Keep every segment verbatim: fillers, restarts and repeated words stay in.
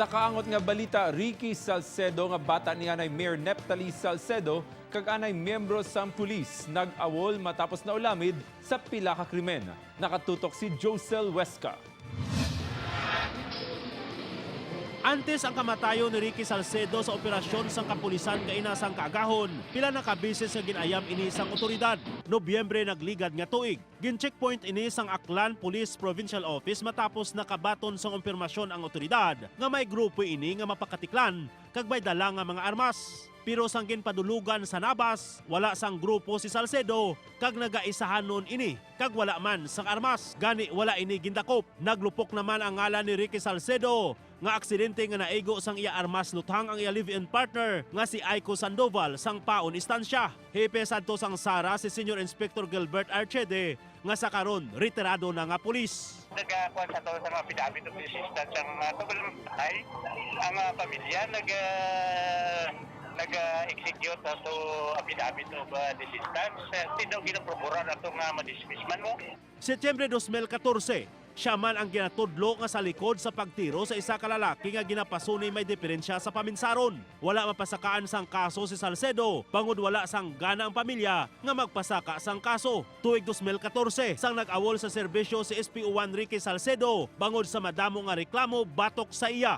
Sa kaangot nga balita, Ricky Salcedo nga bata ni anay Mayor Neptali Salcedo kag anay miyembro sang pulis nag-awol matapos naulamid sa pila ka krimen. Nakatutok si Josel Huesca. Antes ang kamatayon ni Ricky Salcedo sa operasyon sang kapulisan kaina sang kaagahon, pila na ka beses nga gin-ayam ini sang otoridad. Nobyembre nagligad nga tuig, gin-checkpoint ini sang Aklan Police Provincial Office matapos nakabaton sang kumpirmasyon ang otoridad nga may grupo ini nga mapakatiklan kag may dala nga mga armas. Pero sang ginpadulugan sa nabas, wala sang grupo si Salcedo kag nagaisahanon ini kag wala man sang armas, gani wala ini gindakop. Naglupok naman ang ngalan ni Ricky Salcedo nga aksidente nga naigo sang iya armas luthang ang iya live-in partner nga si Aiko Sandoval sang Paon Estancia. Hepe sadto sang SARA si Senior Inspector Gilbert Archede nga sa karon retirado na nga pulis. Nagakuan sa to sa mga affidavit of desistance ang, ah, tugon ng patay. Ang, ah, pamilya nag, ah, nag, ah, execute ato affidavit of, ah, desistance. Eh, di daw ginaprokurar ato nga madismiss man mo. Setyembre dos mil katorse, siya man ang ginatudlo nga sa likod sa pagtiro sa isa ka lalaki nga ginapasuni may diferensya sa paminsaron. Wala mapasakaan sang kaso si Salcedo bangod wala sang gana ang pamilya nga magpasaka sang kaso. Tuig dos mil katorse, sang nag-awol sa serbisyo si S P O one Ricky Salcedo bangod sa madamo nga reklamo batok sa iya.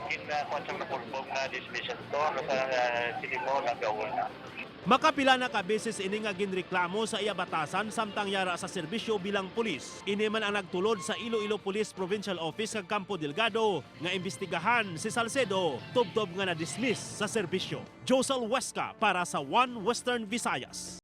Ginakuan sang napulbog nga dismissal to, ano pa, ah, sini mo, nag-awol na. Makapila na ka beses ini nga ginreklamo sa iya batasan samtang yara sa serbisyo bilang pulis. Ini man ang nagtulod sa Iloilo Police Provincial Office kag Campo Delgado nga imbestigahan si Salcedo tubtob nga na-dismiss sa serbisyo. Josel Huesca para sa One Western Visayas.